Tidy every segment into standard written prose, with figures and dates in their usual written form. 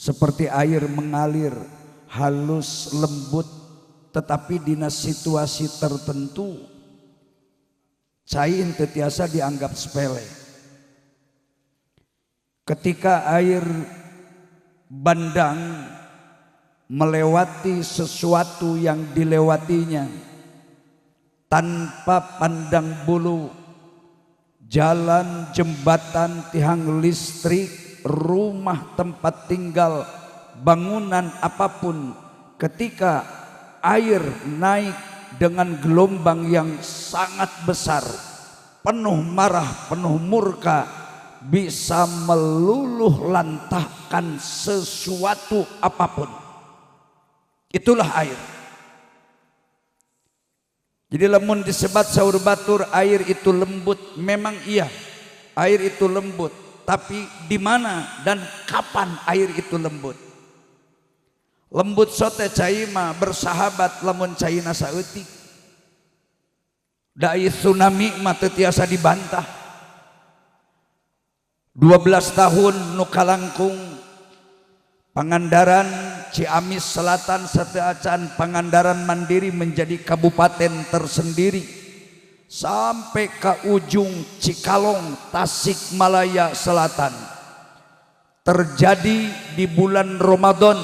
Seperti air mengalir halus, lembut, tetapi dina situasi tertentu cai teu tiasa dianggap sepele. Ketika air bandang melewati sesuatu yang dilewatinya tanpa pandang bulu, jalan, jembatan, tiang listrik, rumah tempat tinggal, bangunan apapun, ketika air naik dengan gelombang yang sangat besar, penuh marah, penuh murka, bisa meluluh lantahkan sesuatu apapun. Itulah air. Jadi lamun disebat saur batur air itu lembut, memang iya, air itu lembut. Tapi di mana dan kapan air itu lembut? Lembut sote cai mah bersahabat lamun caina saeutik. Da tsunami mah teu tiasa dibantah. 12 tahun nu kalangkung, Pangandaran, Ciamis Selatan sateuacan Pangandaran mandiri menjadi kabupaten tersendiri, sampai ke ujung Cikalong, Tasikmalaya Selatan, terjadi di bulan Ramadan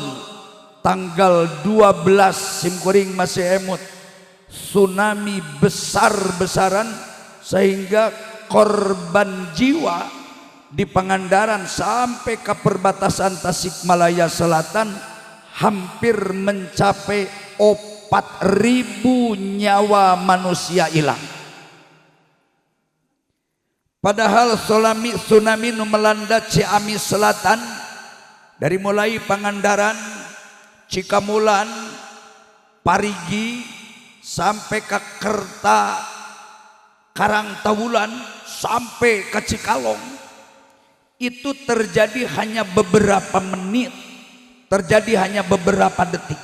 tanggal 12, simkuring masih emut, tsunami besar-besaran sehingga korban jiwa di Pangandaran sampai ke perbatasan Tasikmalaya Selatan hampir mencapai 4.000 nyawa manusia hilang. Padahal tsunami nu melanda Ciamis Selatan dari mulai Pangandaran, Cikamulan, Parigi, sampai ke Kerta, Karangtawulan, sampai ke Cikalong, itu terjadi hanya beberapa menit, terjadi hanya beberapa detik.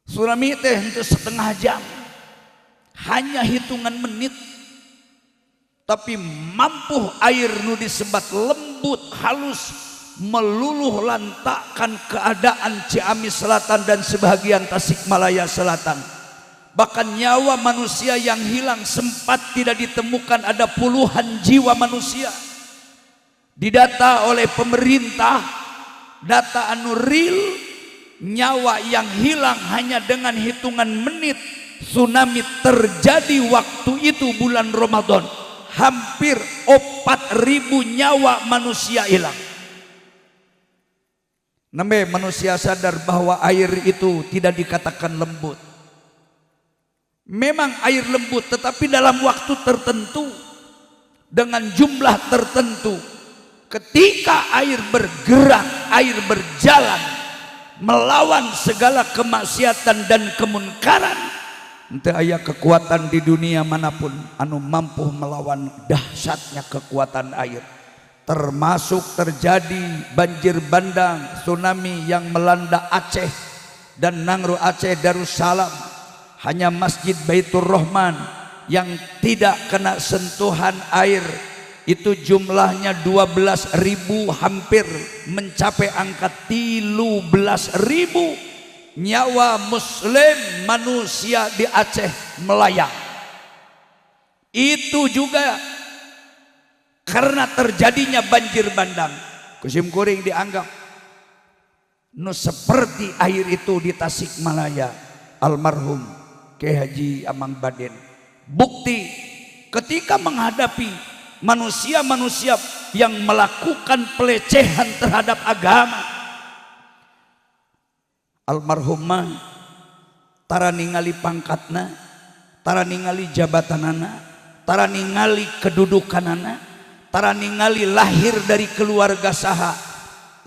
Tsunami teh itu setengah jam, hanya hitungan menit, tapi mampu air nu disebat lembut halus meluluh lantakkan keadaan Ciamis Selatan dan sebagian Tasikmalaya Selatan. Bahkan nyawa manusia yang hilang sempat tidak ditemukan, ada puluhan jiwa manusia. Didata oleh pemerintah, data anu real, nyawa yang hilang hanya dengan hitungan menit tsunami terjadi waktu itu bulan Ramadan, hampir 4.000 nyawa manusia hilang. Nembe manusia sadar bahwa air itu tidak dikatakan lembut. Memang air lembut, tetapi dalam waktu tertentu dengan jumlah tertentu. Ketika air bergerak, air berjalan melawan segala kemaksiatan dan kemunkaran, henteu aya kekuatan di dunia manapun anu mampu melawan dahsyatnya kekuatan air. Termasuk terjadi banjir bandang, tsunami yang melanda Aceh dan Nangro Aceh Darussalam. Hanya Masjid Baitur Rahman yang tidak kena sentuhan air, itu jumlahnya 12.000, hampir mencapai angka 13.000 nyawa muslim manusia di Aceh melayang. Itu juga karena terjadinya banjir bandang. Ku simkuring dianggap nu seperti air itu di Tasikmalaya, almarhum Kiai Haji Amang Baden. Bukti ketika menghadapi manusia-manusia yang melakukan pelecehan terhadap agama, almarhumah tara ningali pangkatna, tara ningali jabatanana, tara ningali kedudukanana, tara ningali lahir dari keluarga saha.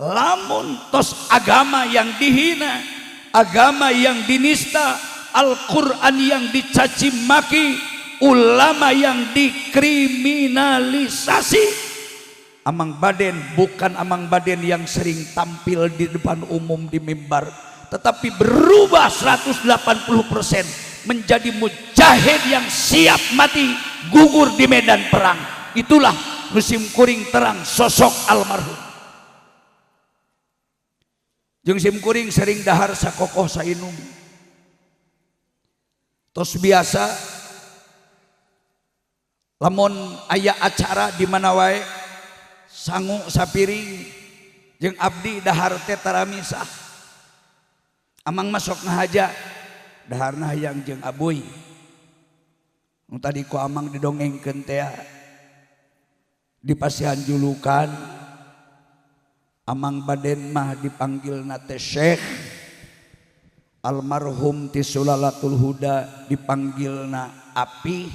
Lamun tos agama yang dihina, agama yang dinista, Al-Quran yang dicaci maki, ulama yang dikriminalisasi, Amang Baden bukan Amang Baden yang sering tampil di depan umum di mimbar, tetapi berubah 180% menjadi mujahid yang siap mati gugur di medan perang. Itulah musim kuring terang sosok almarhum. Jeung sim kuring sering dahar sakokoh sainum. Tos biasa lamun aya acara di mana wae sangu sapiring jeung abdi dahar teh tara misah. Amang masuk ngahaja daharna hayang jeung abuy. Nu tadi ku amang didongengkeun teh di pasihan julukan Amang Baden mah dipanggilna teh Syekh, almarhum ti Sulalatul Huda dipanggilna Api,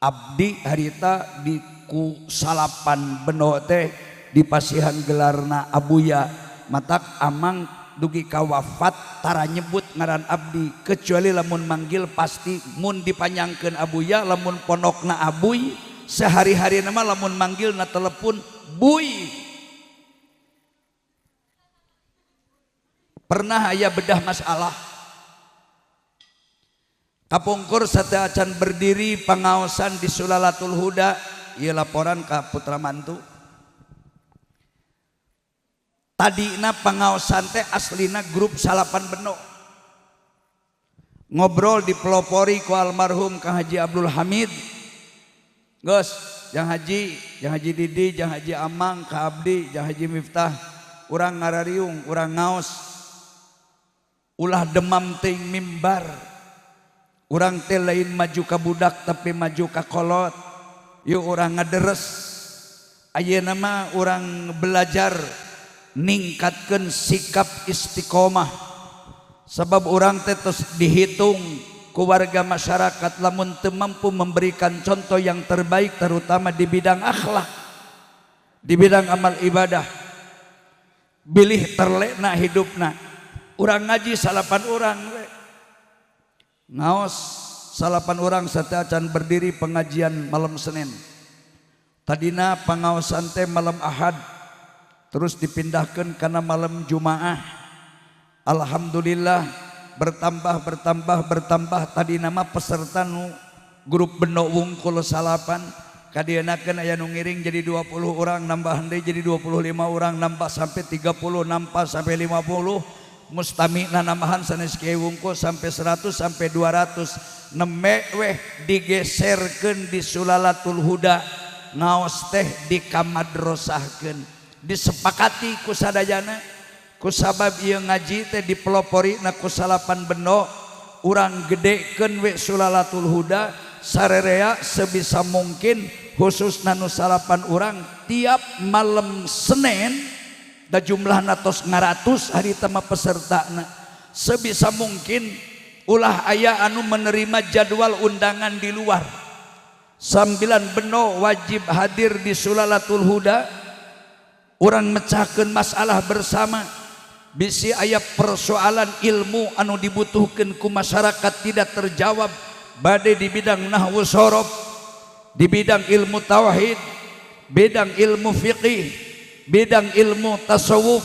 abdi harita di ku salapan beno teh dipasihan gelarna Abuya. Matak amang dugi ka wafat tara nyebut ngaran abdi kecuali lamun manggil pasti mun dipanjangkeun Abuya, lamun ponokna Abuy, sehari-hari nama lamun manggil na telepon Buy. Pernah aya bedah masalah kapungkur sateuacan berdiri pangaosan di Sulalatul Huda, ieu laporan ka putra mantu. Tadina pangaosan teh aslina grup salapan beno. Ngobrol dipelopori ku almarhum Kang Haji Abdul Hamid. Geus, Jang Haji, Jang Haji Didi, Jang Haji Amang, ka abdi, Jang Haji Miftah, urang ngarariung, urang ngaos. Ulah demam ting mimbar. Urang teh lain maju ka budak tapi maju ka kolot. Yuk urang ngaderes. Ayeuna mah urang belajar ningkatkeun sikap istiqomah. Sebab urang teh tos dihitung ku warga masyarakat lamun teu mampu memberikan contoh yang terbaik terutama di bidang akhlak, di bidang amal ibadah. Bilih terlena hidupna. Urang ngaji salapan urang we. Ngaos salapan urang sateuacan berdiri pengajian malam Senin. Tadina pangaosan teh malam Ahad, terus dipindahkan karena malam Jumaah. Alhamdulillah bertambah bertambah bertambah. Tadi nama peserta nu grup beno wungkul salapan kadienakeun aya nu ngiring jadi 20 orang, nambahan deui jadi 25 orang, nambah sampai 30, nambah sampai 50. Mustamina nambahan sanes kiai wungkul sampai 100 sampai 200. Neme weh digeserkeun di Sulalatul Huda, ngaos teh dikamadrosahkeun, disepakati ku sadayana. Ku sabab ieu ngaji teh dipelopori na ku salapan beno, urang gedekeun we Sulalatul Huda sarerea sebisa mungkin khususna nu salapan urang tiap malam Senin. Da jumlahna tos ngaratus harita mah pesertana. Sebisa mungkin ulah aya anu menerima jadwal undangan di luar. 9 beno wajib hadir di Sulalatul Huda. Urang mecahkeun masalah bersama. Bisi aya persoalan ilmu anu dibutuhkeun ku masyarakat tidak terjawab, bade di bidang nahwu sorof, di bidang ilmu tauhid, bidang ilmu fiqih, bidang ilmu tasawuf,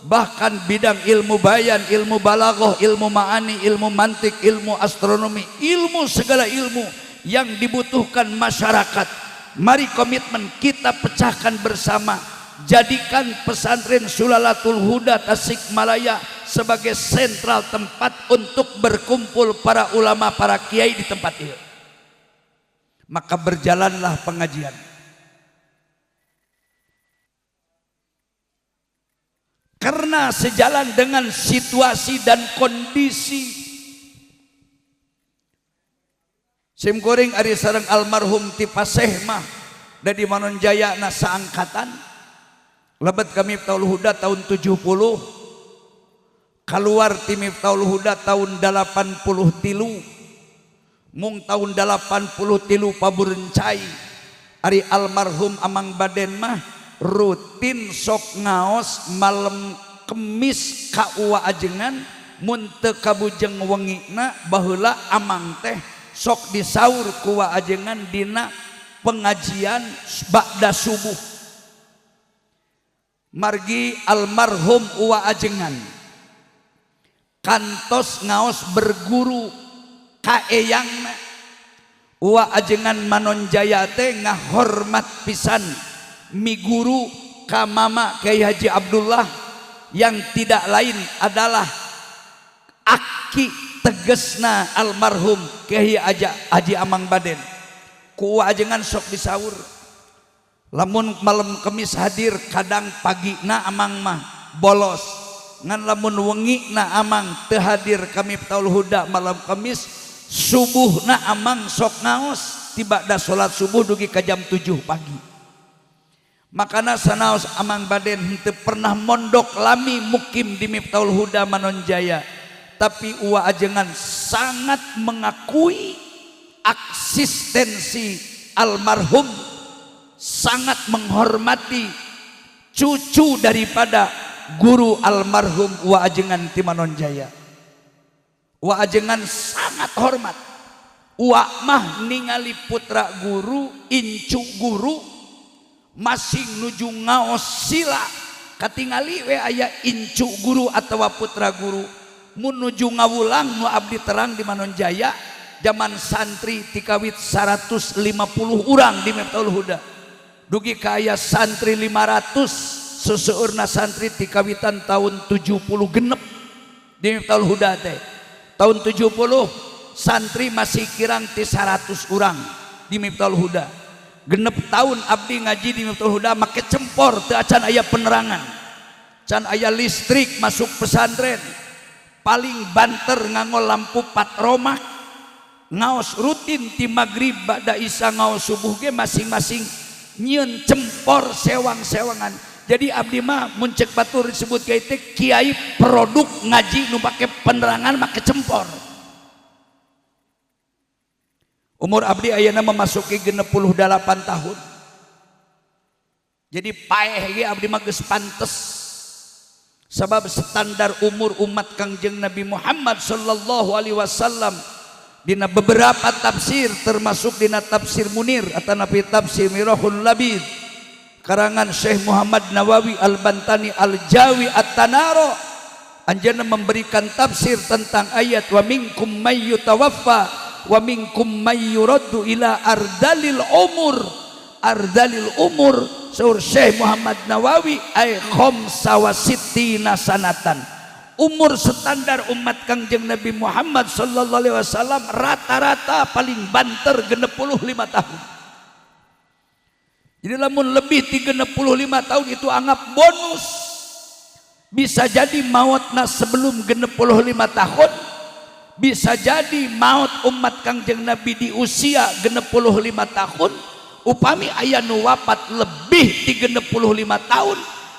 bahkan bidang ilmu bayan, ilmu balaghah, ilmu ma'ani, ilmu mantik, ilmu astronomi, ilmu segala ilmu yang dibutuhkan masyarakat. Mari komitmen kita pecahkan bersama. Jadikan pesantren Sulalatul Huda Tasikmalaya sebagai sentral tempat untuk berkumpul para ulama, para kiai di tempat ini. Maka berjalanlah pengajian. Karena sejalan dengan situasi dan kondisi. Sim kuring ari sareng almarhum ti Paseh mah da di Manonjaya na saangkatan. Lebet kami Miftahul Huda tahun 70, keluar ti Miftahul Huda tahun 83, mung tahun 83 paburencai. Ari almarhum Amang Baden mah rutin sok ngaos malam Kemis ka Uwa Ajengan, mun teu kabujeng wengina baheula amang teh sok disaur ku Uwa Ajengan dina pengajian ba'da subuh. Margi almarhum Uwa Ajengan kantos ngaos berguru ka eyangna. Uwa Ajengan Manonjaya teh ngahormat pisan miguru ka mama Kiai Haji Abdullah yang tidak lain adalah aki tegesna almarhum Kiai Haji Amang Baden. Ku ajengan sok disaur lamun malam Kemis hadir, kadang pagi na Amang mah bolos, ngan lamun wengi na Amang teu hadir ka Miftahul Huda malam Kemis, subuh na Amang sok ngaos tiba da salat subuh dugi ka jam 7 pagi. Makana sanaos Amang Baden henteu pernah mondok lami mukim di Miftahul Huda Manonjaya, tapi Uwa Ajengan sangat mengakui eksistensi almarhum, sangat menghormati cucu daripada guru almarhum Uwa Ajengan ti Manonjaya. Uwa Ajengan sangat hormat. Uwa mah ningali putra guru, incu guru masing nuju ngaos sila, katingali we aya incu guru atawa putra guru mun nuju ngawulang. Nu abdi terang di Manonjaya zaman santri tikawit 150 urang di Miftahul Huda dugi ka aya santri 500, seseueurna santri tikawitan tahun 70 genep di Miftahul Huda teh. Tahun 70 santri masih kirang ti 100 urang di Miftahul Huda. Genep tahun abdi ngaji di Miftahul Huda make cempor, teu acan aya penerangan, can aya listrik masuk pesantren, paling banter nganggo lampu patromak. Ngaos rutin ti maghrib ba'da isya, ngaos subuh ge masing-masing nyieun cempor sewang-sewangan. Jadi abdi mah mun cek batur disebut kiai teh kiai produk ngaji nu make penerangan, make cempor. Umur abdi ayeuna memasuki 68 tahun. Jadi paeh ge abdi mah geus pantes, sabab standar umur umat Kangjeng Nabi Muhammad sallallahu alaihi wasallam dina beberapa tafsir, termasuk dina tafsir Munir atau nabi tafsir Mirahul Labid karangan Syekh Muhammad Nawawi Al-Bantani Al-Jawi At-Tanaro, anjeunna memberikan tafsir tentang ayat wa minkum may yutawaffa wa minkum may yuraddu ila ardalil umur. Ardalil umur saur Syekh Muhammad Nawawi ay khamsa wa sittina sanatan. Umur standar umat Kangjeng Nabi Muhammad sallallahu alaihi wasallam rata-rata paling banter 65 tahun. Jadi lamun lebih 35 tahun itu anggap bonus. Bisa jadi mautna sebelum 65 tahun, bisa jadi maut umat Kangjeng Nabi di usia 65 tahun. Upami aya nu wafat lebih 35 tahun,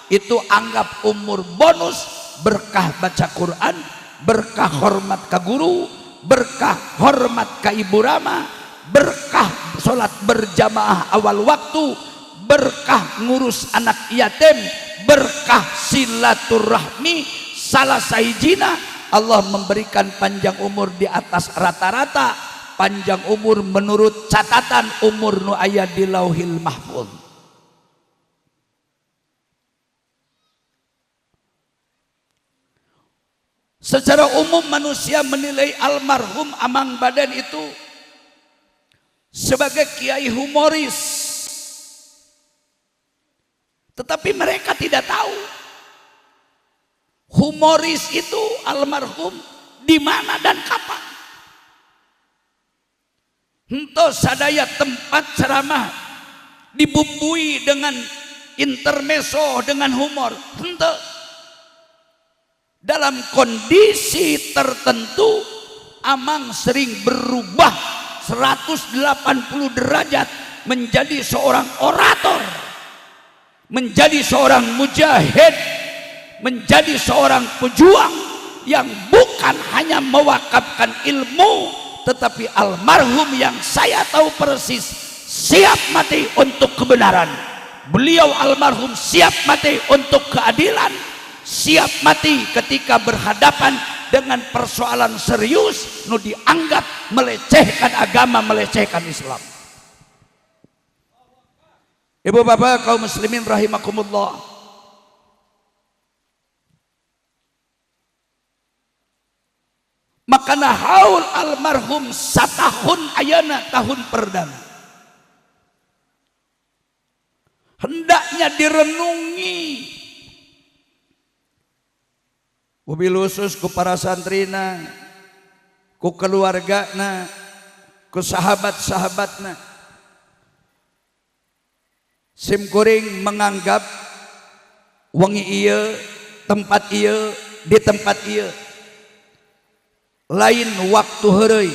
itu anggap umur bonus, berkah baca Quran, berkah hormat ka guru, berkah hormat ka ibu rama, berkah salat berjamaah awal waktu, berkah ngurus anak yatim, berkah silaturahmi. Salah sahijina Allah memberikan panjang umur di atas rata-rata, panjang umur menurut catatan umur nu aya di Lauhil Mahfuz. Secara umum manusia menilai almarhum Amang Baden itu sebagai kiai humoris, tetapi mereka tidak tahu humoris itu almarhum di mana dan kapan. Henteu sadaya tempat ceramah dibumbui dengan intermezzo dengan humor. Henteu. Dalam kondisi tertentu Amang sering berubah 180 derajat menjadi seorang orator, menjadi seorang mujahid, menjadi seorang pejuang yang bukan hanya mewakafkan ilmu, tetapi almarhum yang saya tahu persis siap mati untuk kebenaran. Beliau almarhum siap mati untuk keadilan, siap mati ketika berhadapan dengan persoalan serius nu dianggap melecehkan agama, melecehkan Islam. Ibu bapak kaum muslimin rahimakumullah. Makana haul almarhum satahun ayana tahun perdana hendaknya direnungi. Wabil khusus ku para santrina, ku keluargana, ku sahabat-sahabatna. Sim kuring menganggap wengi ieu, tempat ieu, di tempat ieu lain waktu heureuy.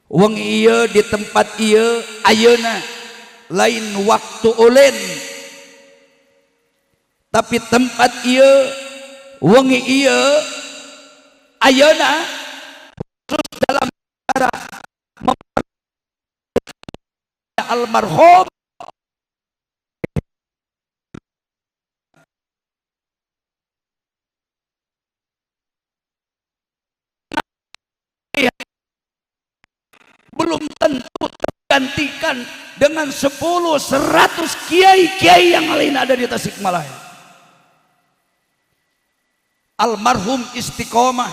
Wengi ieu di tempat ieu ayeuna lain waktu ulin, tapi tempat ieu wengi ieu ayeuna khusus dalam cara almarhum belum tentu tergantikan dengan 10, 100 kiai-kiai yang lain ada di Tasikmalaya. Almarhum istiqomah,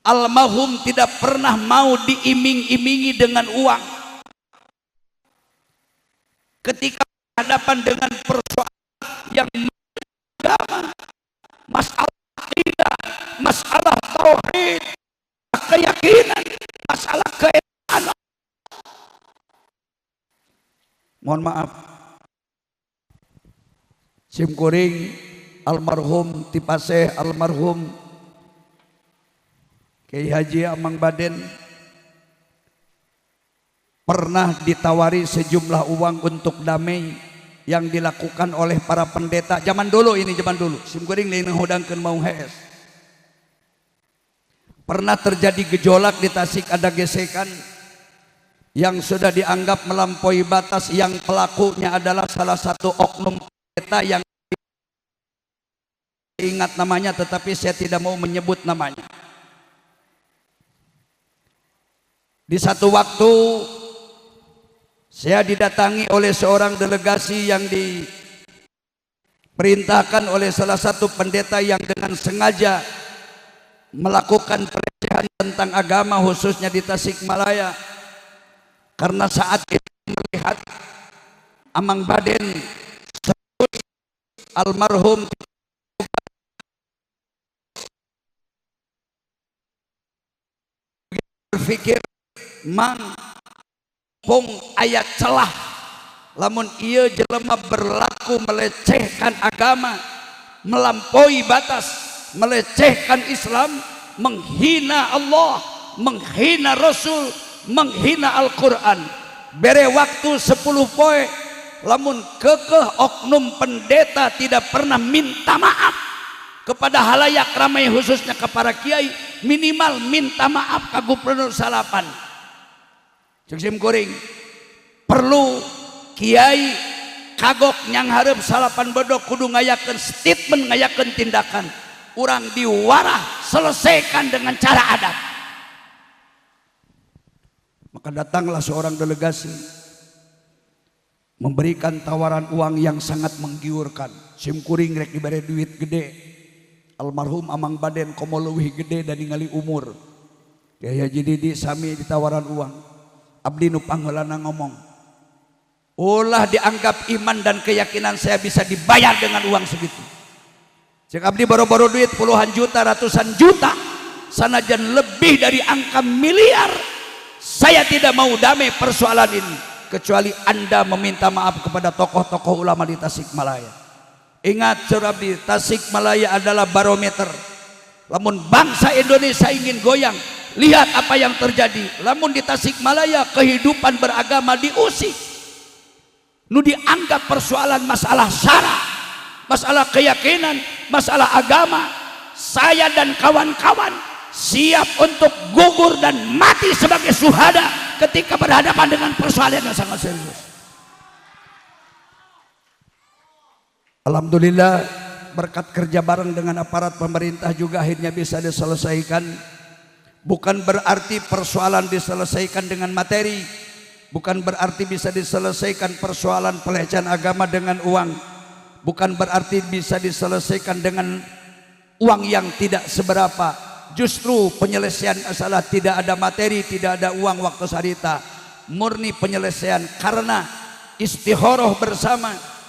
almarhum tidak pernah mau diiming-imingi dengan uang. Ketika berhadapan dengan persoalan yang agama, masalah akidah, masalah tauhid, keyakinan, masalah keesaan. Mohon maaf, sim kuring almarhum Tipaseh, almarhum Kiai Haji Amang Baden pernah ditawari sejumlah uang untuk damai yang dilakukan oleh para pendeta zaman dulu ini, zaman dulu. Sim kuring lain ngahudangkeun maung hees. Pernah terjadi gejolak di Tasik, ada gesekan yang sudah dianggap melampaui batas, yang pelakunya adalah salah satu oknum pendeta yang ingat namanya tetapi saya tidak mau menyebut namanya. Di satu waktu saya didatangi oleh seorang delegasi yang diperintahkan oleh salah satu pendeta yang dengan sengaja melakukan pelecehan tentang agama khususnya di Tasikmalaya. Karena saat itu melihat Amang Baden almarhum berpikir mang pung ayat celah lamun ieu jelema berlaku melecehkan agama, melampaui batas, melecehkan Islam, menghina Allah, menghina Rasul, menghina Al-Quran. Bere waktu 10 poe, lamun kekeh oknum pendeta tidak pernah minta maaf kepada halayak ramai khususnya kepada kiai, minimal minta maaf ke gubernur salapan. Cek sim kuring perlu kiai kagok nyanghareup salapan bedok kudu ngayakeun statement, ngayakeun tindakan. Urang diwarah selesaikan dengan cara adat. Maka datanglah seorang delegasi memberikan tawaran uang yang sangat menggiurkan. Sim kuring rek dibere duit gede. Almarhum Amang Baden komo leuwih gede dan ningali umur. Kiai Haji Didi sami ditawaran uang. Abdi nu pangheulana ngomong, ulah dianggap iman dan keyakinan saya bisa dibayar dengan uang segitu. Cek abdi boro-boro duit puluhan juta, ratusan juta, sanajan lebih dari angka miliar, saya tidak mau damai persoalan ini kecuali Anda meminta maaf kepada tokoh-tokoh ulama di Tasikmalaya. Ingat Cek abdi, Tasikmalaya adalah barometer. Lamun bangsa Indonesia ingin goyang, lihat apa yang terjadi. Lamun di Tasikmalaya kehidupan beragama diusik, nu dianggap persoalan masalah syara, masalah keyakinan, masalah agama. Saya dan kawan-kawan siap untuk gugur dan mati sebagai suhada ketika berhadapan dengan persoalan yang sangat serius. Alhamdulillah berkat kerja bareng dengan aparat pemerintah juga akhirnya bisa diselesaikan. Bukan berarti persoalan diselesaikan dengan materi, bukan berarti bisa diselesaikan persoalan pelecehan agama dengan uang, bukan berarti bisa diselesaikan dengan uang yang tidak seberapa. Justru penyelesaian masalah tidak ada materi, tidak ada uang waktu sarita, murni penyelesaian karena istikharah bersama,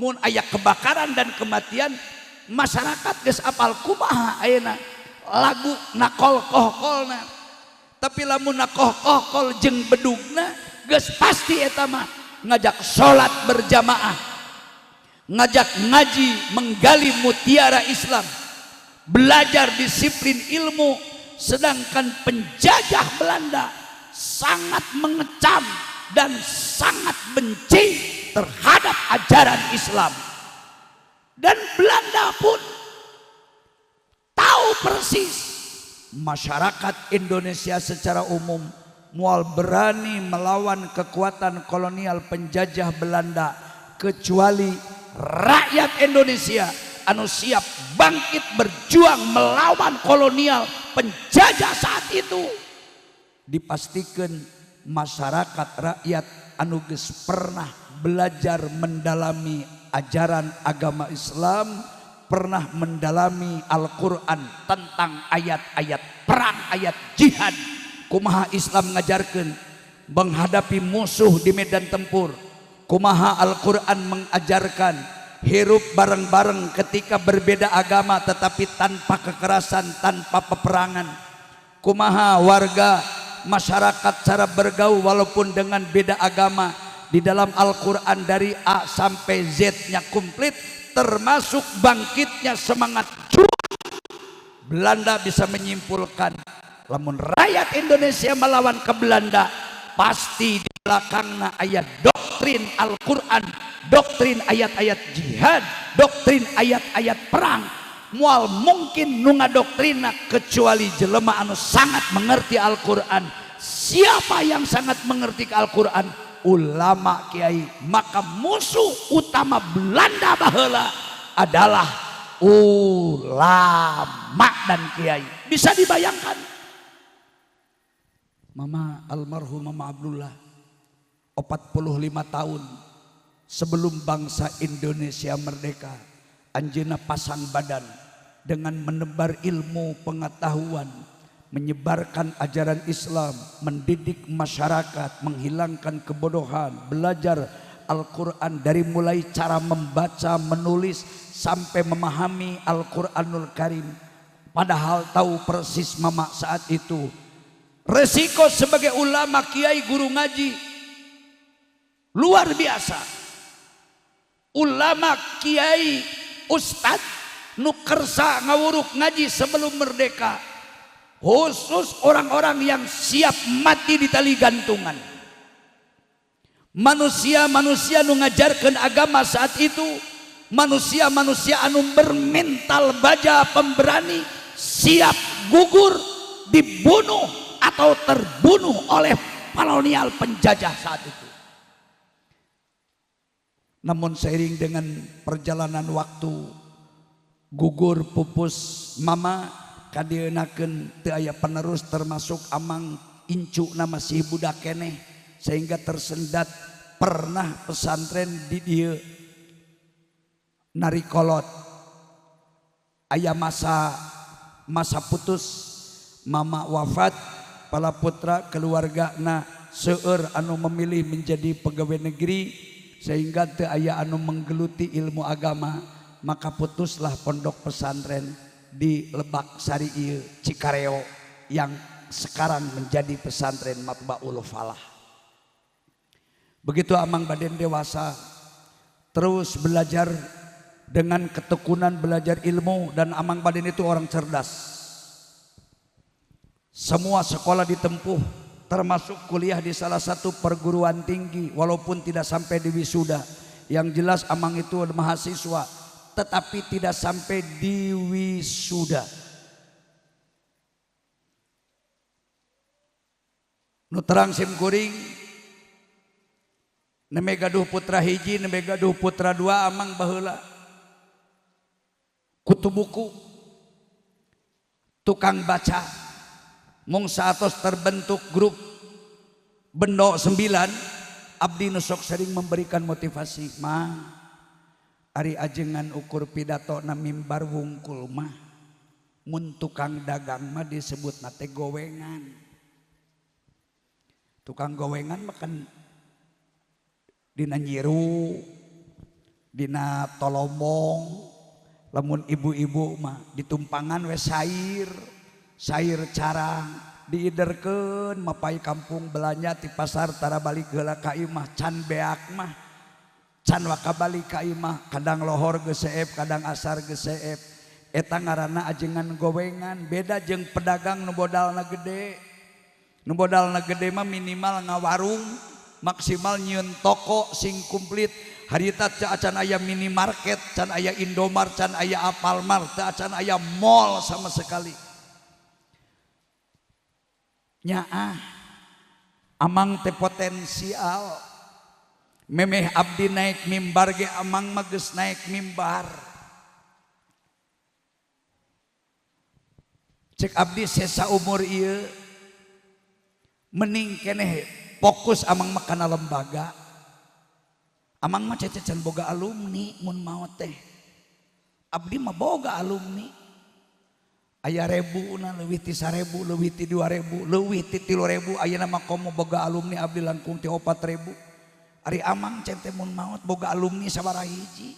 Mun aya kebakaran dan kematian masyarakat geus apal kumaha ayeuna lagu nakol kohkolna. Tapi lamun nakoh kohkol jeung bedugna geus pasti eta mah ngajak salat berjamaah, ngajak ngaji, menggali mutiara Islam, belajar disiplin ilmu. Sedangkan penjajah Belanda sangat mengecam dan sangat benci terhadap ajaran Islam. Dan Belanda pun tahu persis masyarakat Indonesia secara umum mual berani melawan kekuatan kolonial penjajah Belanda kecuali rakyat Indonesia anu siap bangkit berjuang melawan kolonial penjajah saat itu. Dipastikan masyarakat rakyat anu geus pernah belajar mendalami ajaran agama Islam, pernah mendalami Al-Quran tentang ayat-ayat perang, ayat jihad, kumaha Islam ngajarkan menghadapi musuh di medan tempur, kumaha Al-Quran mengajarkan hirup bareng-bareng ketika berbeda agama tetapi tanpa kekerasan, tanpa peperangan, kumaha warga masyarakat cara bergaul walaupun dengan beda agama. Di dalam Al-Quran dari A sampai Z nya komplit, termasuk bangkitnya semangat juang. Belanda bisa menyimpulkan lamun rakyat Indonesia melawan ke Belanda pasti di belakangna ayat doktrin Al-Quran, doktrin ayat-ayat jihad, doktrin ayat-ayat perang. Mual mungkin nu ngadoktrina kecuali jelema anu sangat mengerti Al-Quran. Siapa yang sangat mengerti Al-Quran? Ulama, kiai. Maka musuh utama Belanda baheula adalah ulama dan kiai. Bisa dibayangkan Mama, almarhum Mama Abdullah, 45 tahun sebelum bangsa Indonesia merdeka, anjeunna pasang badan dengan menebar ilmu pengetahuan, menyebarkan ajaran Islam, mendidik masyarakat, menghilangkan kebodohan, belajar Al-Quran dari mulai cara membaca, menulis, sampai memahami Al-Quranul Karim. Padahal tahu persis Mama saat itu resiko sebagai ulama, kiai, guru ngaji luar biasa. Ulama, kiai, ustad nu kersa ngawuruk ngaji sebelum merdeka, khusus orang-orang yang siap mati di tali gantungan. Manusia-manusia nu ngajarkan agama saat itu manusia-manusia anu bermental baja, pemberani, siap gugur, dibunuh atau terbunuh oleh kolonial penjajah saat itu. Namun seiring dengan perjalanan waktu, gugur pupus Mama, kadieunakeun teu aya penerus, termasuk amang incuna masih budak keneh, sehingga tersendat. Pernah pesantren di dieu narikolot, aya masa masa putus. Mama wafat, para putra keluarga na seueur anu memilih menjadi pegawai negeri sehingga teu aya anu menggeluti ilmu agama. Maka putuslah pondok pesantren di Lebak Sari ieu, Cikareo, yang sekarang menjadi Pesantren Matbaul Falah. Begitu Amang Baden dewasa, terus belajar dengan ketekunan belajar ilmu, dan Amang Baden itu orang cerdas. Semua sekolah ditempuh, termasuk kuliah di salah satu perguruan tinggi walaupun tidak sampai di wisuda. Yang jelas Amang itu mahasiswa tetapi tidak sampai di wisuda. Nu terang sim kuring nembe gaduh putra hiji, nembe gaduh putra dua. Amang baheula kutu buku, tukang baca. Mung saatos terbentuk grup Bendo 9, abdi nu sok sering memberikan motivasi, "Ma, ari ajengan ukur pidato na mimbar wungkul mah, mun tukang dagang mah disebut nate gowengan. Tukang gowengan makan dina nyiru, Dina tolombong lamun ibu-ibu mah ditumpangan we sair, sair carang diiderkeun mapai kampung belanja ti pasar tara balik heula ka imah can beak mah can waka balik ka imah kadang lohor geus seep kadang asar geus seep eta ngaranna ajengan gowengan beda jeung pedagang nu modalna gede. Nu modalna gede mah minimal ngawarung maksimal nyieun toko sing komplit. Harita teu acan aya minimarket, can aya Indomart, can aya Alfamart, teu acan aya mall sama sekali. Nyaah amang teh potensial. Memeh abdi naik mimbar ge amang mah geus naik mimbar. Cek abdi sesa umur ieu mending keneh fokus amang mah kana lembaga. Amang mah cece can boga alumni mun maot teh. Abdi mah boga alumni. Aya rebuna leuwih ti 1000, leuwih ti 2000, leuwih ti 3000, ayeuna mah komo boga alumni abdi langkung ti 4000. Ari amang cente mun maot boga alumni sabaraha hiji.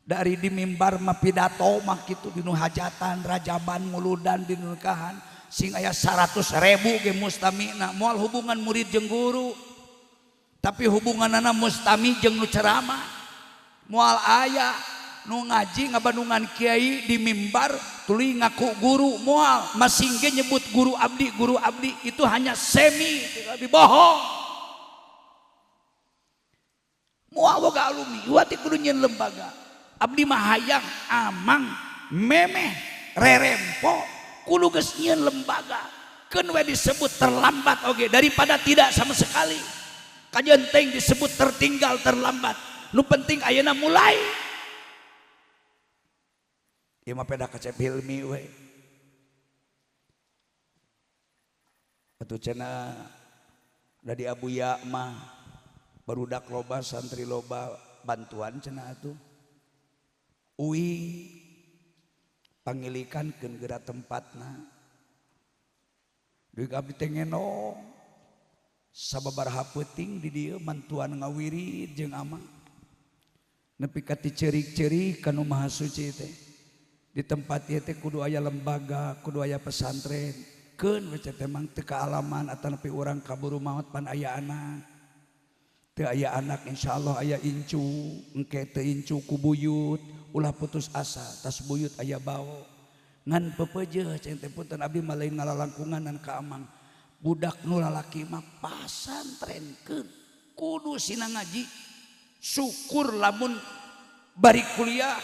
Dari di mimbar mah pidato mah kitu dinu hajatan, rajaban, muludan, dinu nikahan sing aya 100.000 ge mustamina moal hubungan murid jeung guru. Tapi hubunganana mustami jeung nu ceramah moal aya nu ngaji ngabandungan kiai di mimbar tuluy ngaku guru moal masing ge nyebut guru abdi itu hanya semi lebih bohong moal boga alumni wati kudu nyieun lembaga abdi mah hayang amang memeh rerempo kudu geus nyieun lembaga keun we disebut terlambat oge daripada tidak sama sekali. Kajian teng disebut tertinggal terlambat. Nu penting ayeuna mulai. Ieu mah peda kacep Hilmi we. Atuh cenah da di Abuya mah barudak loba santri loba bantuan cenah atuh. Uwi pangilikan keun geura tempatna. Duit abdi teh ngenong. Sababaraha peuting di dieu mantuan ngawirid jeung amang nepi ka ti ceurik-ceurik ka nu Maha Suci teh di tempat ieu teh kudu aya lembaga kudu aya pesantren keun we teh mang teu kaalaman atanapi urang kaburu maot pan aya anak teu aya anak insyaallah aya incu engke teu incu ku buyut ulah putus asa tas buyut aya bao ngan pepeujeuh ceng teh punten abdi mah lain ngalalangkunganan ka amang. Budak nu lalaki mah pasantrenkeun kudu sina ngaji syukur lamun bari kuliah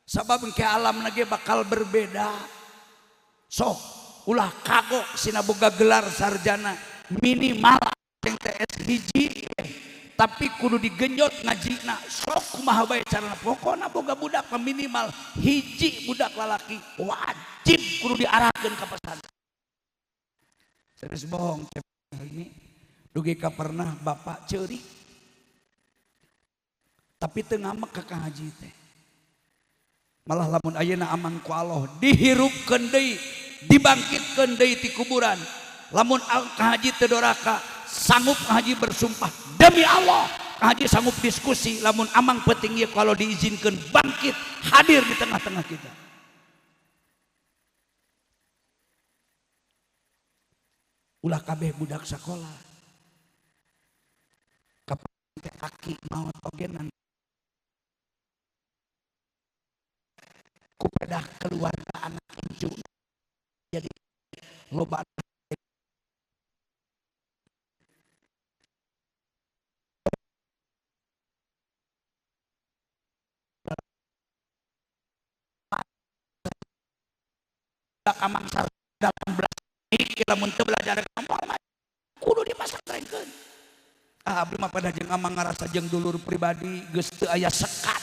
sabab engke alamna ge bakal berbeda sok ulah kagok sina boga gelar sarjana minimal TS hiji tapi kudu digenjot ngajina sok kumaha bae carana pokona boga budak minimal hiji budak lalaki wajib kudu diarahkeun ka pesantren. Serius bohong ini dugi ka pernah bapak ceurik tapi teu ngamek ka Kang Haji teh malah lamun ayeuna amang ku Allah dihirupkeun deui dibangkitkeun deui ti kuburan lamun Kang Haji teu doraka sanggup Kang Haji bersumpah demi Allah Kang Haji sanggup diskusi lamun amang penting ieu kalau diizinkeun bangkit hadir di tengah-tengah kita. Ulah kabeh budak sekolah kapan teh aki maot oge ku pedah keluarga anak incu jadi loba amang 18 lamun teu belajar agama kudu dipasantrenkeun. Ah abdi mah pada jeung amang ngarasa jeung dulur pribadi geus teu aya sekat.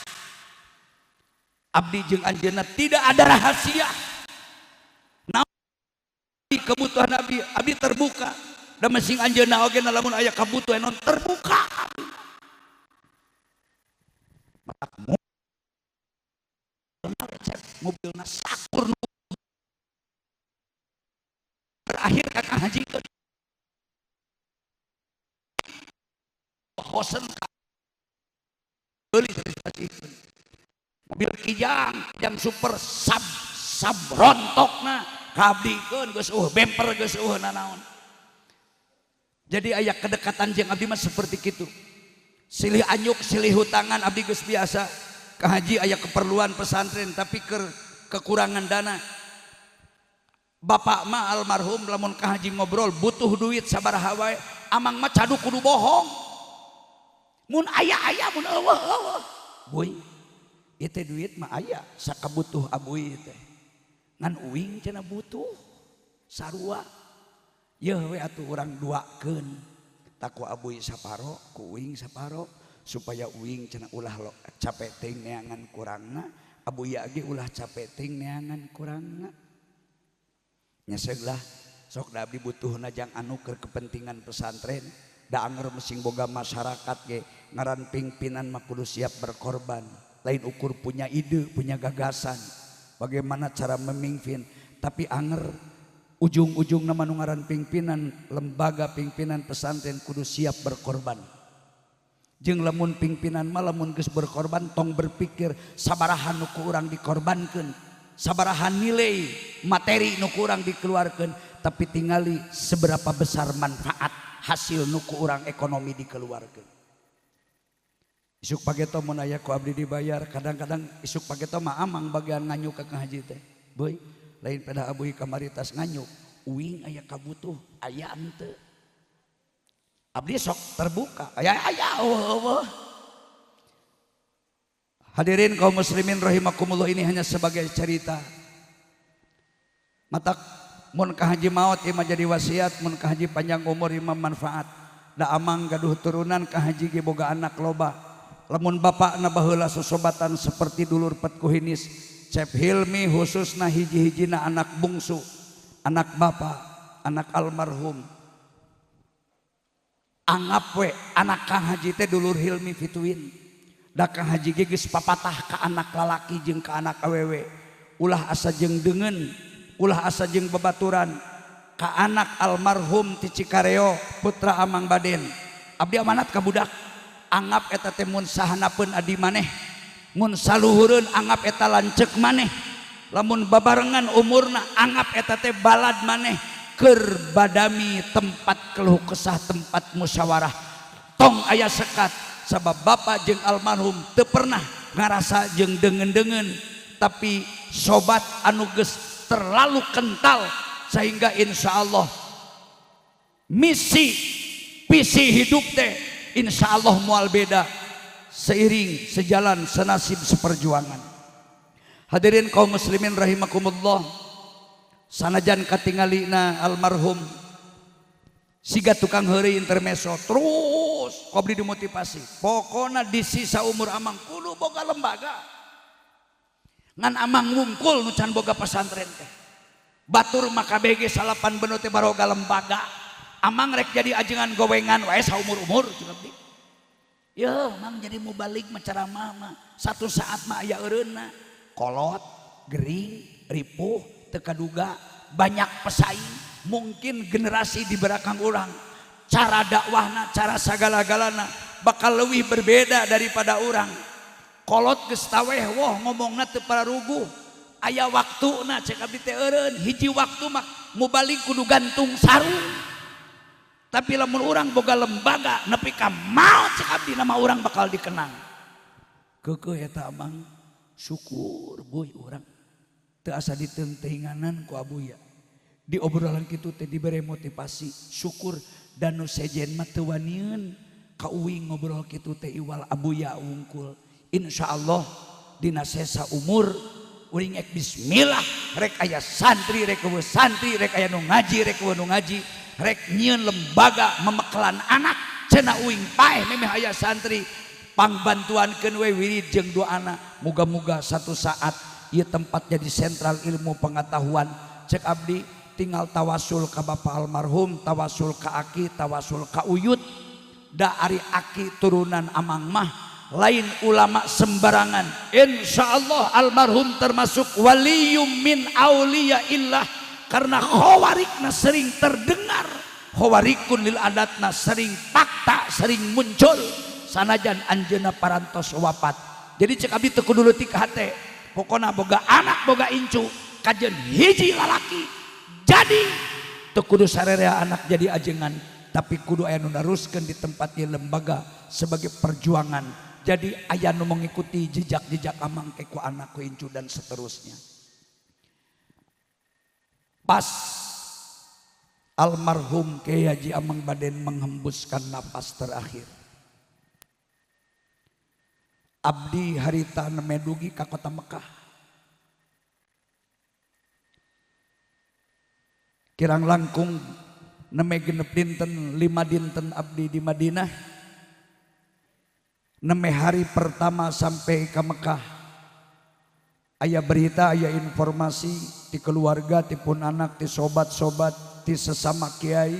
Abdi jeung anjeunna tidak ada rahasia. Naon kebutuhan abdi, abdi terbuka. Da masing anjeunna oge lamun aya kabutuhan non terbuka. Matak mobilna sakur berakhir kakak haji ke bosen beli Mobil Kijang, Kijang super sab sab rontokna ka abdikeun geus eueuh bemper geus eueuh nanaon. Jadi aya kedekatan jeung abdi mah seperti kitu. Silih anyuk, silih hutangan abdi geus biasa. Ka haji aya keperluan pesantren tapi kekurangan dana. Bapak mah almarhum lamun ka haji ngobrol butuh duit sabaraha wae, amang mah cadu kudu bohong. Mun aya-aya mun eueuh eueuh. Boy, ieu teh duit mah aya sakabutuh abuy teh. Ngan uing cenah butuh sarua. Yeuh we atuh urang duakeun. Taku abuy saparo, ku uing saparo supaya uing cenah ulah lo capek teuing neangan kurangna, abuya ge ulah capek teuing neangan kurangna. Nyeseg lah sok da abdi butuhna jang anu keur kepentingan pesantren da anger mesing boga masyarakat ge ngaran pimpinan mah kudu siap berkorban, lain ukur punya ide, punya gagasan bagaimana cara memimpin, tapi anger ujung-ujungna mah nu ngaran pimpinan lembaga pimpinan pesantren kudu siap berkorban. Jeung lamun pimpinan mah lamun geus berkorban tong berpikir sabaraha nu ku urang dikorbankeun, sabaraha nilai materi nu ku urang dikeluarkeun, tapi tingali seberapa besar manfaat hasil nu ku urang ekonomi dikeluarkeun. Isuk pageto mun aya ku abdi dibayar, kadang-kadang isuk pageto mah amang bagian nganyuk ka haji teh. Boy, lain pada abuy kamari tas nganyuk, uing aya kabutuh, aya henteu. Abdi sok terbuka, aya aya eueuh eueuh. Hadirin kaum muslimin rahimakumullah, ini hanya sebagai cerita. Matak mun ka haji maot ieu mah jadi wasiat, mun ka haji panjang umur ieu mah manfaat. Da amang gaduh turunan ka haji ge boga anak loba. Lamun bapakna baheula sosobatan seperti dulur petkuhinis, Cep Hilmi khususna hiji-hijina anak bungsu, anak bapak, anak almarhum. Anggap we anak Kang Haji teh dulur Hilmi Fituin. Da Kang Haji ge geus papatah ka anak lalaki jeung ka anak awewe. Ulah asa jeung deungeun, ulah asa jeung babaturan ka anak almarhum ti Cikareo putra Amang Baden. Abdi amanat ka budak. Anggap eta teh mun sahanapeun adi maneh, mun saluhureun anggap eta lanceuk maneh, lamun babarengan umurna anggap eta teh balad maneh, keur badami tempat keluh kesah, tempat musyawarah, tong aya sekat. Sabab bapak jeung almarhum teu pernah ngarasa jeung deungeun-deungeun, tapi sobat anu geus terlalu kental sehingga insya Allah misi visi hidup teh insya Allah mual beda, seiring sejalan senasib seperjuangan. Hadirin kaum muslimin rahimakumullah, sanajan katingalina almarhum siga tukang heureuy intermeso terus ku abdi dimotivasi, pokona di sisa umur amang kudu boga lembaga, ngan amang wungkul nu can boga pesantren teh. Batur mah KBG salapan benut teh baroga lembaga. Amang rek jadi ajengan gowengan wae saumur-umur cenah abdi. Yeuh mang jadi mubalig mah ceramah mah satu saat mah aya eureunna, kolot, gering, ripuh, teu kaduga, banyak pesaing, mungkin generasi di belakang urang cara dakwahna, cara sagala-galana bakal lebih berbeda daripada urang. Kolot geus taweh woh ngomongna teu pararuguh, aya waktuna cek abdi teh eureun, hiji waktu mah mubalig kudu gantung sarung. Tapi lamun urang boga lembaga nepi ka maot cek abdi nama urang bakal dikenang. Keukeuh eta amang syukur boy urang teu asa diteungteuinganan ku abuya. Di obrolan kitu teh dibere motivasi syukur, dan nu sejen mah teu wanieun ka uing ngobrol kitu teh iwal abuya wungkul. Insyaallah dina sesa umur uring ek bismillah rek aya santri rek eueuh santri, rek aya nu ngaji rek eueuh nu ngaji, rek nyieun lembaga memekelan anak cenah uing paeh memeh aya santri pangbantuankeun we wirid jeung doana. Muga-muga satu saat ieu tempat jadi sentral ilmu pengetahuan. Cek abdi tinggal tawasul ka bapak almarhum, tawasul ka aki, tawasul ka uyut. Da ari aki turunan amang mah lain ulama sembarangan. Insyaallah almarhum termasuk waliyum min auliyaillah, karena khawarikna sering terdengar, khawarikun lil adatna sering fakta, sering muncul sanajan anjeunna parantos wafat. Jadi cek abdi teu kudu leutik hate. Pokona boga anak boga incu kajen hiji lalaki. Jadi teu kudu sarerea anak jadi ajengan, tapi kudu aya nu naruskeun di tempat ieu lembaga sebagai perjuangan. Jadi aya nu mengikuti jejak-jejak amang ke ku anak ku incu dan seterusnya. Pas almarhum Kiai Haji Amang Baden menghembuskan napas terakhir, abdi harita nembe dugi ka kota Mekah. Kirang langkung nembe 6 dinten, 5 dinten abdi di Madinah. Nembe hari pertama sampai ke Mekah, aya berita, aya informasi ti keluarga, ti pun anak, ti sobat-sobat, ti sesama kiai.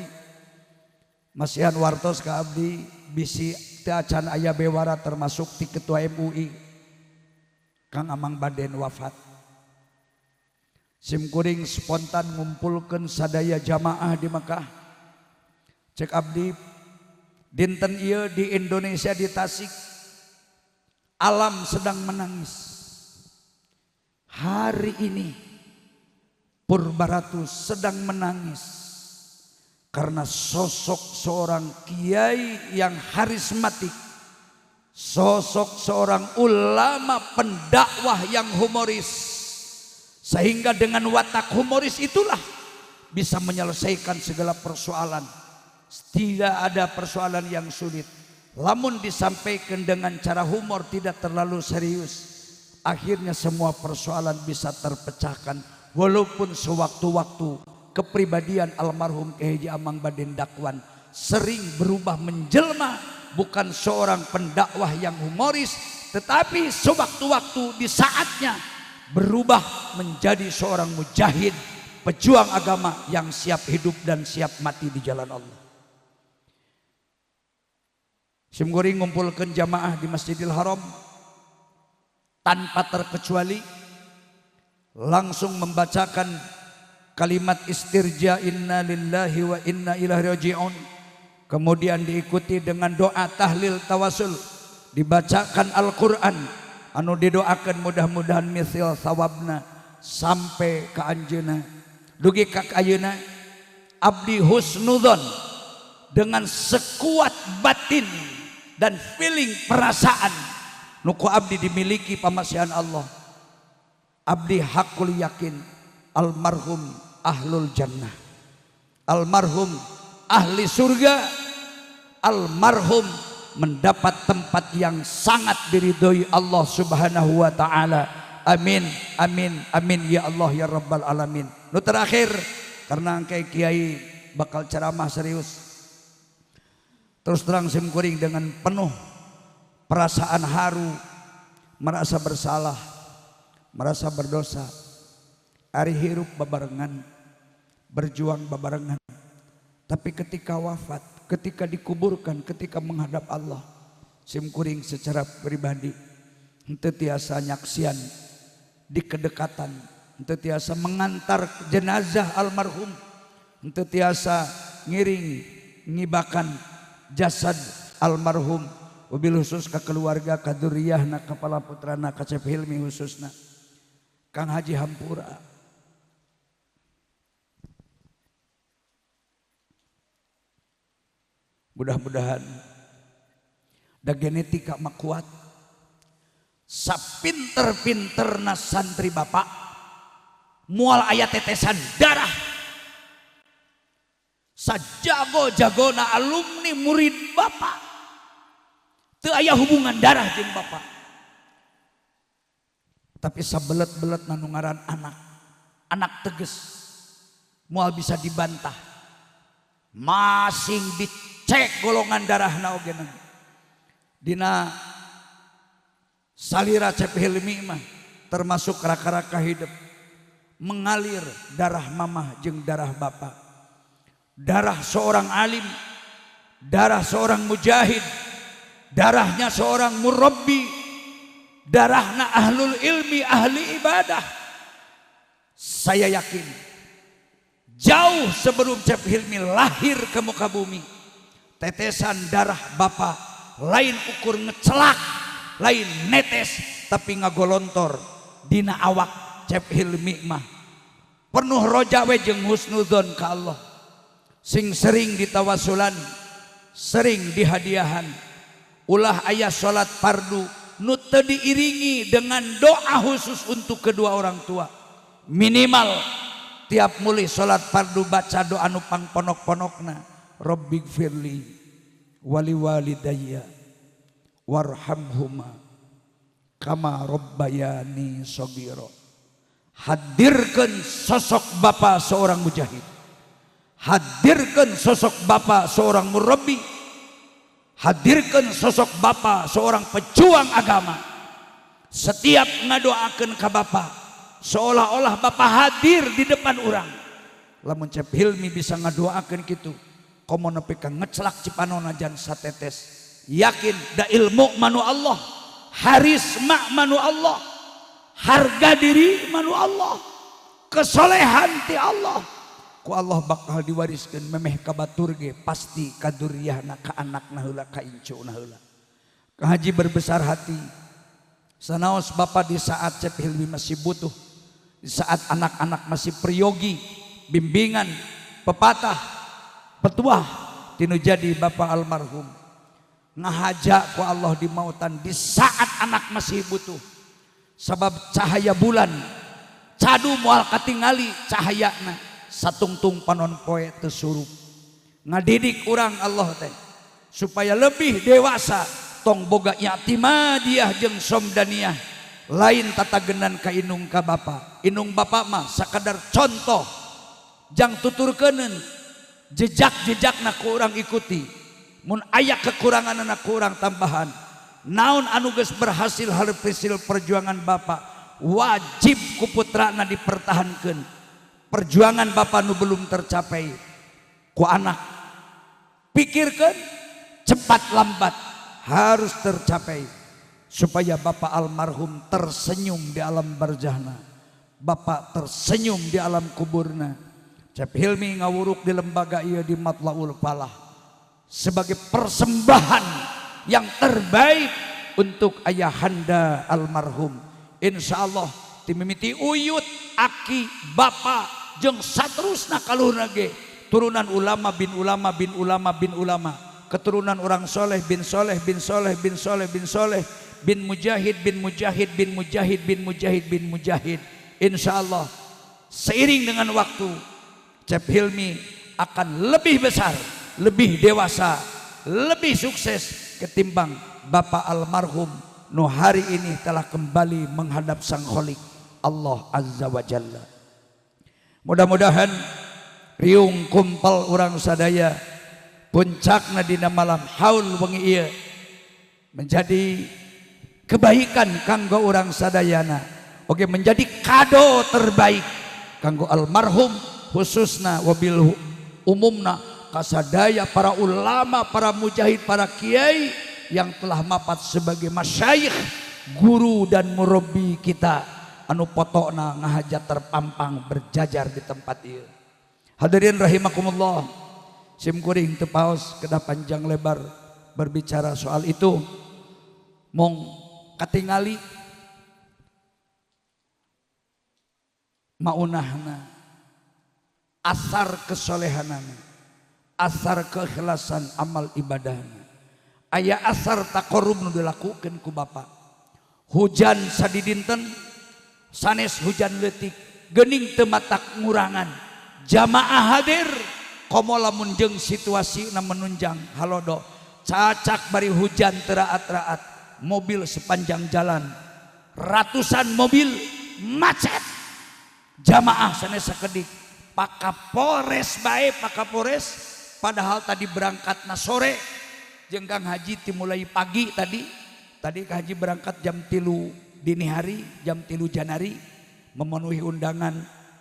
Masihan wartos ka abdi bisi teu acan aya bewara termasuk ti ketua MUI Kang Amang Baden wafat. Simkuring spontan ngumpulkeun sadaya jamaah di Mekah. Cek abdi dinten ieu di Indonesia di Tasik alam sedang menangis. Hari ini Purbaratu sedang menangis karena sosok seorang kiai yang harismatik, sosok seorang ulama pendakwah yang humoris, sehingga dengan watak humoris itulah bisa menyelesaikan segala persoalan. Tidak ada persoalan yang sulit. Lamun disampaikan dengan cara humor tidak terlalu serius, akhirnya semua persoalan bisa terpecahkan. Walaupun sewaktu-waktu kepribadian almarhum Kiai Haji Amang Baden Dakwan sering berubah menjelma, bukan seorang pendakwah yang humoris, tetapi sewaktu-waktu di saatnya berubah menjadi seorang mujahid, pejuang agama yang siap hidup dan siap mati di jalan Allah. Simkuring ngumpulkeun jamaah di Masjidil Haram tanpa terkecuali, langsung membacakan kalimat istirja inna lillahi wa inna ilaihi raji'un, kemudian diikuti dengan doa tahlil tawasul, dibacakan Al-Qur'an anu didoakan mudah-mudahan misil sawabna sampai ka anjeunna dugi ka ayeuna. Abdi husnudzon dengan sekuat batin dan feeling perasaan nuku abdi dimiliki pamasihan Allah, abdi hakul yakin almarhum ahlul jannah, almarhum ahli surga, almarhum mendapat tempat yang sangat diridhoi Allah Subhanahu wa taala. Amin amin amin ya Allah ya rabbal alamin. Nu terakhir karena engke kiai bakal ceramah serius. Terus terang simkuring dengan penuh perasaan haru, merasa bersalah, merasa berdosa. Ari hirup babarengan, berjuang babarengan. Tapi ketika wafat, ketika dikuburkan, ketika menghadap Allah, simkuring secara pribadi henteu tiasa nyaksian di kedekatan, henteu tiasa mengantar jenazah almarhum, henteu tiasa ngiring ngibakan jasad almarhum, wabil khusus ka keluarga, ka dzurriyyahna, ka kepala putrana, ka Cep Hilmi khususna Kang Haji Hampura. Mudah-mudahan da genetika mah kuat. Sapinter-pinterna santri bapak moal aya tetesan darah. Sajago-jagona alumni murid bapak teu aya hubungan darah jeung bapak. Tapi sabelet-belet nu ngaran anak, anak teges moal bisa dibantah. Masing dicek golongan darahna oge. Dina salira Cep Hilmi mah termasuk raka-raka hidup mengalir darah mamah jeung darah bapak. Darah seorang alim, darah seorang mujahid, darahnya seorang murabbi, darahna ahlul ilmi, ahli ibadah. Saya yakin jauh sebelum Cep Hilmi lahir ke muka bumi, tetesan darah bapak lain ukur ngecelak, lain netes tapi ngagolontor dina awak Cep Hilmi mah penuh roja we jeung husnuzon ka Allah sing sering ditawasulan sering dihadiahan ulah aya salat fardu nu teu diiringi dengan doa khusus untuk kedua orang tua. Minimal tiap mulih salat fardu baca doa nu pangponok-ponokna Rabbighfirli wali walidayya warhamhuma kama rabbayani shaghira. Hadirkan sosok bapak seorang mujahid, hadirkan sosok bapak seorang murabbi, hadirkan sosok bapak seorang pejuang agama. Setiap ngadoakeun ka bapak seolah-olah bapak hadir di depan orang. Lamun Cep Hilmi bisa ngadoakeun kitu, komo nepi ka ngeclak cipanona jan satetes. Yakin da ilmu manu Allah, harisma manu Allah, harga diri manu Allah, kesolehan ti Allah. Ku Allah bakal diwariskeun memeh ka batur ge pasti ka duriyahna, ka anakna heula, ka incuna heula. Ka haji berbesar hati. Sanaos bapak di saat Cep Hilmi masih butuh, di saat anak-anak masih priyogi, bimbingan, pepatah, petuah tinu jadi bapak almarhum. Ngahaja ku Allah di mautan di saat anak masih butuh. Sabab cahaya bulan cadu moal katingali cahayana satungtung panon poe teu surup. Ngadidik urang Allah teh supaya lebih dewasa, tong boga i'timadiyah jeung somdaniyah, lain tatagenan ka inung ka bapa. Inung bapa mah sakadar contoh jang tuturkeuneun jejak-jejakna ku urang ikuti. Mun aya kekuranganna ku urang tambahan. Naon anu geus berhasil hareupeun perjuangan bapa wajib ku putrana dipertahankeun. Perjuangan bapa nu belum tercapai ku anak pikirkeun cepat lambat harus tercapai supaya bapak almarhum tersenyum di alam barzahna, bapak tersenyum di alam kuburna. Cep Hilmi ngawuruk di lembaga ieu di Matlaul Falah sebagai persembahan yang terbaik untuk ayahanda almarhum. Insya Allah timimiti uyut aki bapak jeung saterusna kaluhurna ge turunan ulama bin ulama bin ulama bin ulama, keturunan orang soleh bin soleh bin soleh bin soleh bin soleh bin mujahid bin mujahid bin mujahid bin mujahid bin mujahid. Insya Allah seiring dengan waktu Cep Hilmi akan lebih besar, lebih dewasa, lebih sukses ketimbang bapak almarhum nu hari ini telah kembali menghadap Sang Khalik Allah Azza wa Jalla. Mudah-mudahan riung kumpal urang sadaya puncakna dina malam haul wengi ieu menjadi kebaikan kanggo urang sadayana. Oke, menjadi kado terbaik kanggo almarhum khususna wabil umumna kasadaya para ulama, para mujahid, para kiai yang telah mapat sebagai masyayikh, guru dan murabbi kita anu potokna ngahaja terpampang berjajar di tempat ieu. Hadirin rahimakumullah, sim kuring teu paos kedah panjang lebar berbicara soal itu. Mong katingali maunahna asar kesolehanana, asar keikhlasan amal ibadahna, aya asar taqarrub nu dilakukeun ku bapak. Hujan sadidinten sanes hujan leutik geuning teu matak ngurangan jamaah hadir komo lamun jeung situasina menunjang halodo cacak bari hujan teraat-raat mobil sepanjang jalan ratusan mobil macet jamaah sanes sakedik. Pak Kapolres bae, Pak Kapolres padahal tadi berangkatna sore jeung Kang Haji dimulai pagi tadi. Tadi Kang Haji berangkat jam 3 dini hari, jam 3 Januari memenuhi undangan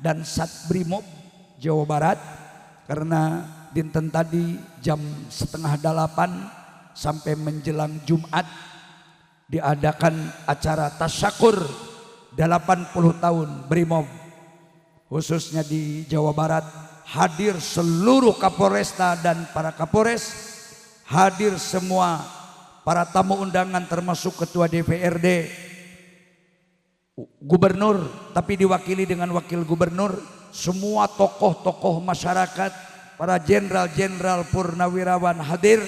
dan Satbrimob Jawa Barat karena dinten tadi jam 7:30 sampai menjelang Jumat diadakan acara tasyakur 80 tahun Brimob khususnya di Jawa Barat. Hadir seluruh Kapolresta dan para Kapolres, hadir semua para tamu undangan termasuk ketua DPRD, gubernur tapi diwakili dengan wakil gubernur, semua tokoh-tokoh masyarakat, para jenderal-jenderal purnawirawan hadir.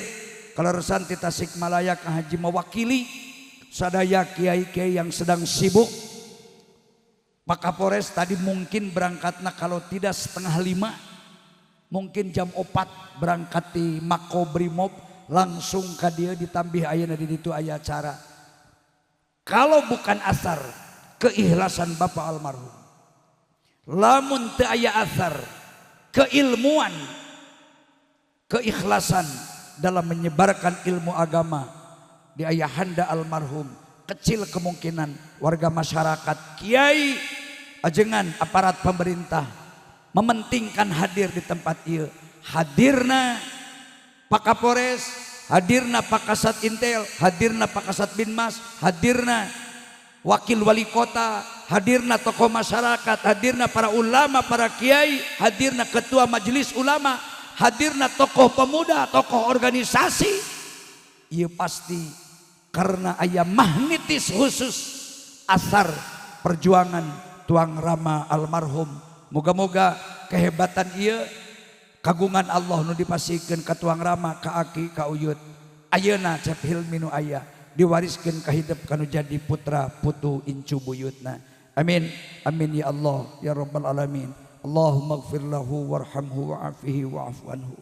Kaleresan ti Tasikmalaya Kang Haji mewakili sadaya kiai-kiai yang sedang sibuk. Pak Kapolres tadi mungkin berangkatna kalau tidak 4.30, mungkin jam 4 berangkat di Mako Brimob langsung ka dieu, ditambih ayeuna di ditu aya acara. Kalau bukan asar keikhlasan bapak almarhum, lamun teu aya asar keilmuan, keikhlasan dalam menyebarkan ilmu agama di ayahanda almarhum, kecil kemungkinan warga masyarakat, kiai, ajengan aparat pemerintah mementingkan hadir di tempat ieu. Hadirna Pak Kapolres, hadirna Pak Kasat Intel, hadirna Pak Kasat Binmas, hadirna wakil wali kota, hadirna tokoh masyarakat, hadirna para ulama, para kiai, hadirna ketua majelis ulama, hadirna tokoh pemuda, tokoh organisasi. Ia pasti karena aya magnetis khusus asar perjuangan Tuang Rama almarhum. Moga-moga kehebatan ia kagungan Allah nu dipasihkeun ka Tuang Rama, ka aki, ka uyut. Ayeuna Cep Hilmi nu aya diwariskeun ka hidup kanu jadi putra putu incu buyutna. Amin amin ya Allah ya rabbal alamin. Allahumma ighfir lahu warhamhu wa'afihi wa'fu anhu.